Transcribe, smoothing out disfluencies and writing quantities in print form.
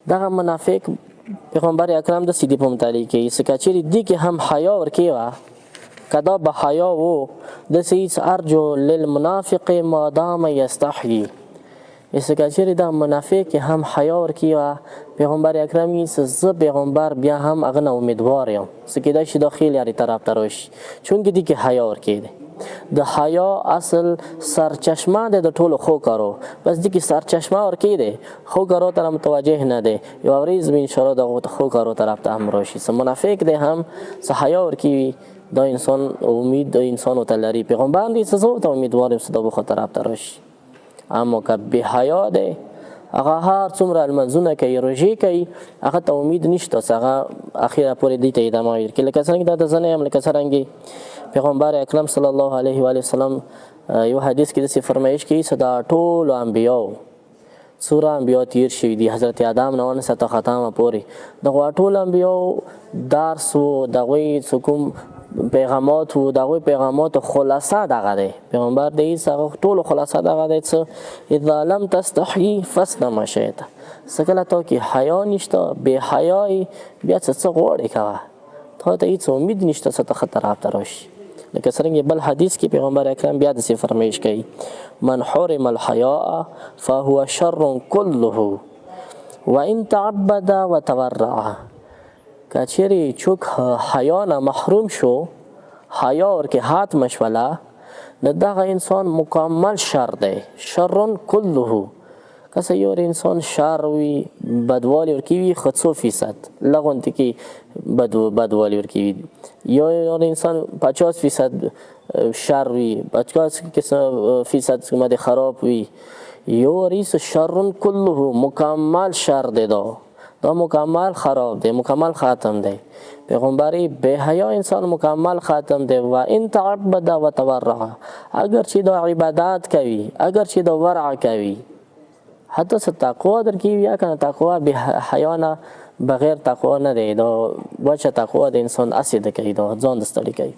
دغه منافق پیغمبر اکرم د سیدی په متعلق کې چې کچېرې دي کې هم حیا ورکی وه، کدا به حیا وو د سیس ارجو للمنافق ما دام یستحیی. ایسه کچېرې دا منافق کې هم حیا ورکی وه، پیغمبر اکرم یې زه پیغمبر بیا هم هغه نه امیدوار یم څه کېدای شي دا خیل یاري طرف ته راشي، چونکې دي کې حیا ورکی دی. د حیا اصل سرچشمه ده د ټولو ښو کارو، بس دي کې سرچشمه ورکی دی، ښو کارو ته متوجه نه دی. یوه ورځ به انشاءالله دغو ښو کارو طرف ته هم راشي. څه منافق دی هم څه حیا ورکی وي، دا انسان امید د انسان ورته لري. پیغمبر دی څه زه ورته امیدوار یم څه دا به ښه طرف ته راشي. اما که بې حیا دی، هغه هر څومره لمونځونه کوي، روژې کوي، هغه ته امید نشته چې هغه اخیره پورې دې ته ادامه ورکړي. لکه څرنګه دا د زنې هم، لکه څرنګه پیغمبر اکرم صلی الله علیه و وسلم یو حدیث کې داسې فرمایش کوي چې دا ټولو انبیاو، څومره انبیا تیر شوي دي، حضرت آدم نه ونیسه تر ختمه پورې، دغو ټولو انبیاو درس و، د هغوی څه کوم پیغامات وو، د هغوی پیغاماتو خلاصه دغه دی. پیغمبر د هیڅ هغه ټولو خلاصه دغه دی چې اذا لم تستحیي فاصنع ما شئت. څه کله تا کې حیا نشته، بې حیا یې، بیا څه څه غواړې کوه، تا ته هیڅ امید نشته چې ته ښه طرف ته راشي. لکه څرنګه بل حدیث کې پیغمبر اکرم بیا داسې فرمایش کوي، من حرم الحیاء فهو شر كله وان تعبد وتورع. که چېرې څوک حیا نه محروم شو، حیا ورکې حتمه شوله، نو دغه انسان مکمل شر دی، شر كله. که څه یو انسان شر وي، بدوالی ورکې وي، خو څو فیصد لږ غوندې کې بدوالی ورکې وي. یو انسان 50% شر وي، 50 فیصد باندې خراب وي، یو ریس شر كله، مکمل شر دی، دا مکمل خراب دی، مکمل ختم دی. پیغمبري بې حیا انسان مکمل ختم دی. و ان تعبد و تورع، اگر چې دا عبادت کوي، اگر چې دا ورع کوي، حتی څه تقوا درکې وي یا کنه، تقوا بې حیا نه بغیر تقوا نه دی. دا وچه تقوا د انسان هسې ده کوي، دا ځان د ستړي کوي.